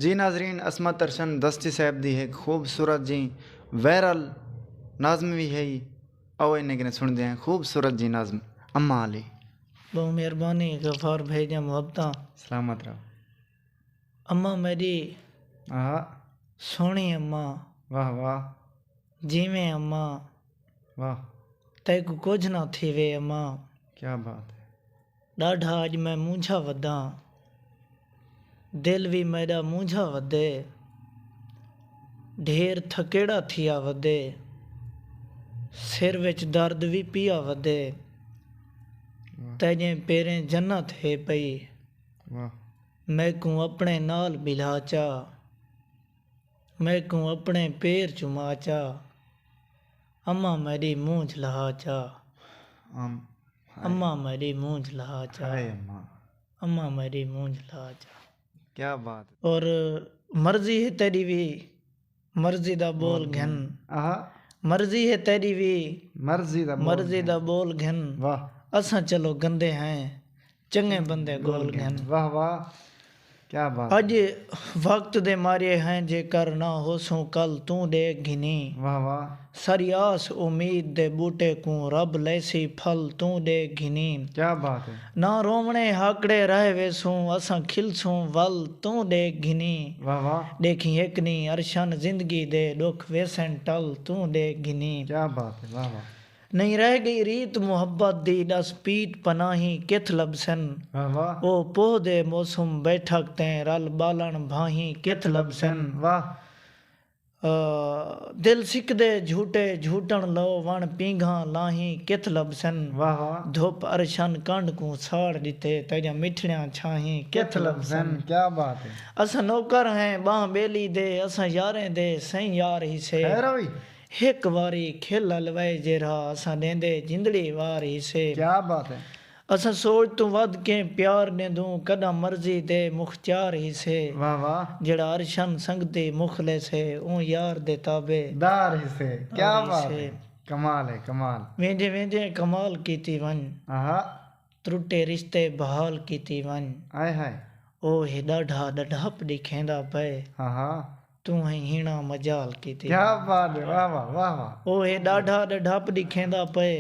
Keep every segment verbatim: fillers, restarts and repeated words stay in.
جی ناظرین، عصمت ارشن دستی صاحب دی ہک خوبصورت جی وائرل نظم وی ہئی۔ آؤ انہیں کنے سݨدے ہیں خوبصورت جی نظم اماں آلی۔ ٻہوں مہربانی غفار بھائی دیاں محبتاں۔ سلامت رہو۔ اماں میݙی آہا۔ سوہݨی اماں۔ واہ واہ۔ جیویں اماں۔ واہ۔ تیکوں کجھ نہ تھیوے اماں۔ کیا بات ہے۔ ݙاڈھا اڄ میں مونجھا وداں، دل وی میݙا مونجھا ودے، ڈھیر تھکیڑا تھیا ودے، سر وچ درد وی پیا ودے، واہ۔ تیݙیں پیریں جنت ہے پئی، واہ۔ میکوں اپݨے نال ٻلھا چا، میکوں اپݨے پیر چما چا، اماں میݙی مونجھ لہا چا۔ ام-، ہائے۔ اماں میݙی مونجھ لہا چا۔ ہائے اماں۔ اماں میݙی مونجھ لہا چا۔ کیا بات ہے۔ اور مرضی ہے تیݙی وی، مرضی دا ٻول گھن۔ آہا۔ مرضی ہے تیݙی وی، مرضی دا ٻول مرضی دا گھن۔ ٻول گھن۔ واہ۔ اساں چلو گندے ہیں، چنڳے بندے ڳول گھن۔ واہ واہ، کیا بات ہے۔ اڄ وقت دے مارے ہیں، جے کر نہ ہوسوں کل توں ݙیکھ گھنی۔ واہ واہ۔ ساری آس امید دے ٻوٹے کوں رب لیسی پھل توں ݙیکھ گھنی۔ کیا بات ہے۔ نہ رووݨے ہاکڑے رہ ویسوں، اساں کھلسوں ول توں ݙیکھ گھنی۔ واہ واہ۔ ݙیکھیں ہک ݙینہہ ارشن زندگی دے ݙکھ ویسن ٹل توں ݙیکھ گھنی۔ کیا بات ہے، واہ واہ۔ نئیں رہ ڳئی ریت محبت دی، ݙس پیٹ پناہیں کتھ لبھسن۔ واہ واہ۔ او پوہ دے موسم بیٹھک تیں رل ٻالݨ بھاہیں کتھ لبھسن۔ واہ۔ آ، دل سکدے جھوٹے جھوٹݨ لو وݨ پینگھاں لاہیں کتھ لبھسن۔ واہ واہ۔ دھپ ارشن کنڈ کوں ساڑ ݙتے تیݙیاں مٹھڑیاں چھاہیں کتھ کتھ لبھسن۔ لبھسن۔ کیا بات ہے۔ اساں نوکر ہیں ٻانہہ ٻیلی دے، اساں یاریں دے سئیں یار ہیسے۔ خیر ہوئی۔ ہک واری کھل الوائے جیرھا، اساں ݙیندے جندڑی وار ہیسے۔ کیا بات ہے۔ اساں سوچ توں ودھ کیں پیار ݙیندوں، کݙاں مرضی دے مختیار ہیسے۔ واہ واہ۔ جیڑھا ارشن سنگتی مخلص ہے، اوں یار دے تابع دار ہیسے۔ کیا بات ہیسے۔ ہے۔ کمال ہے، کمال۔ ویندے ویندے کمال کیتی ونڄ۔ آہا۔ ترٹے رشتے بحال کیتی ونڄ۔ ہائے ہائے۔ او ہے ݙاڈھا ݙاڈھپ ݙکھیندا پئے۔ ہاں ہاں۔ توں ہیں ہیݨا مجال کیتی کیا ونڄ۔ بات ہے، واہ واہ، واہ واہ۔ او ہے ݙاڈھا ݙاڈھپ ݙکھیندا پئے۔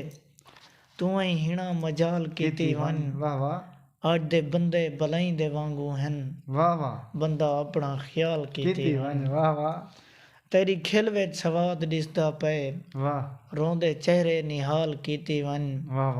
توں ہیں ہیݨا مجال کیتی کیتی ونڄ۔ ونڄ، واہ واہ۔ اڄ دے بندے بلائیں دے وانگوں ہن۔ واہ واہ۔ بندہ اپݨا خیال کیتی کیتی ونڄ۔ ونڄ، واہ واہ۔ تیݙی کھل وچ سواد ݙسدا پئے۔ واہ۔ روندے چہرے نہال کیتی ونڄ۔ واہ واہ۔